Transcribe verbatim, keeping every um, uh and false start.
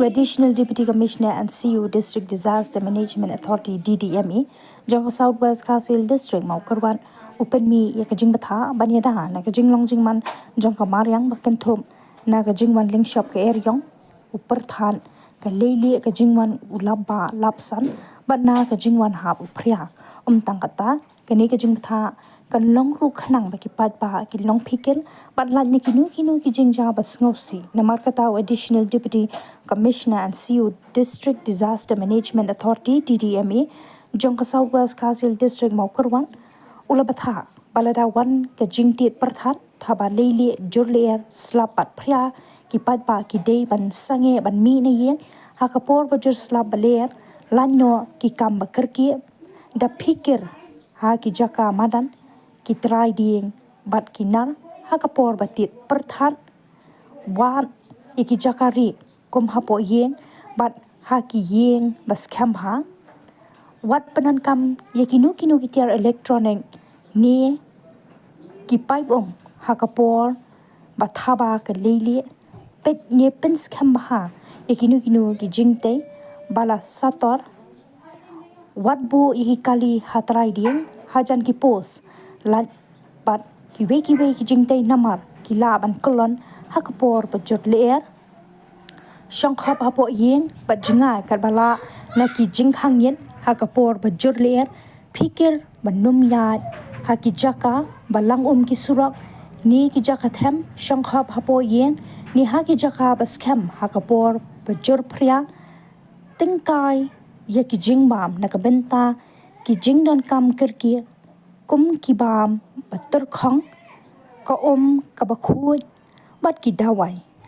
Additional Deputy Commissioner and C E O District Disaster Management Authority, D D M A, jong ka South West Khasi Hills District, Mawkyrwat, u pynmih ïa ka jingbthah ban ïada na ka jinglong jingman jong ka mariang ba kynthup na ka jingwan lyngshop ka eriong, u pyrthat, ka leilieh ka jingwan u lapbah lapsan, bad na ka jingwan hap u phria. Ym tang katta, kane ka jingbthah kan long ruh khnang ba ki paidbah kin long phikir bad lait na kino kino ki jingjia ba sngewsih. Namar kata u Additional Deputy Commissioner and C E O District Disaster Management Authority, D D M A, jong ka South West Khasi Hills District, Mawkyrwat, u la bthah ba lada wan ka jingtied pyrthat, haba leilieh jur lyer slap bad phria, ki paidbah ki dei ban sangeh ban mih na ïing ha ka por ba jur slap ba lyer, lait noh ki kam ba kyrkieh, da phikir ha ki jaka madan, ki trai dieng bad ki nar ha ka por ba tied pyrthat, wad ïa ki jaka rieh kum hapoh ïing bad ha ki ïing ba skhem bha. Wat pyndonkam ïa kino kino ki tiar electronic ne ki paip um ha ka por ba thaba ka leilieh. Peit ne pynskhem bha ïa kino kino ki jingtei ba la sator. Wat buh ïa ki kali ha trai dieng, hajan ki post light bad kiwei kiwei ki jingtei, namar ki lah ban kyllon ha ka por ba jur lyer. Shongkhop hapoh ïing bad jngai katba lah na ki jingkhang ïit ha ka por ba jur lyer. Phikir ban ym ïaid ha ki jaka ba lang um ki surok ne ki jaka them. Shongkhop hapoh ïing ne ha ki jaka ba skhem ha ka por ba jur phria. Tyngkai ïa ki jingbam na ka bynta ki jingdonkam kyrkieh, kum ki bam ba tyrkhong, ka um kaba khuid bad ki dawai.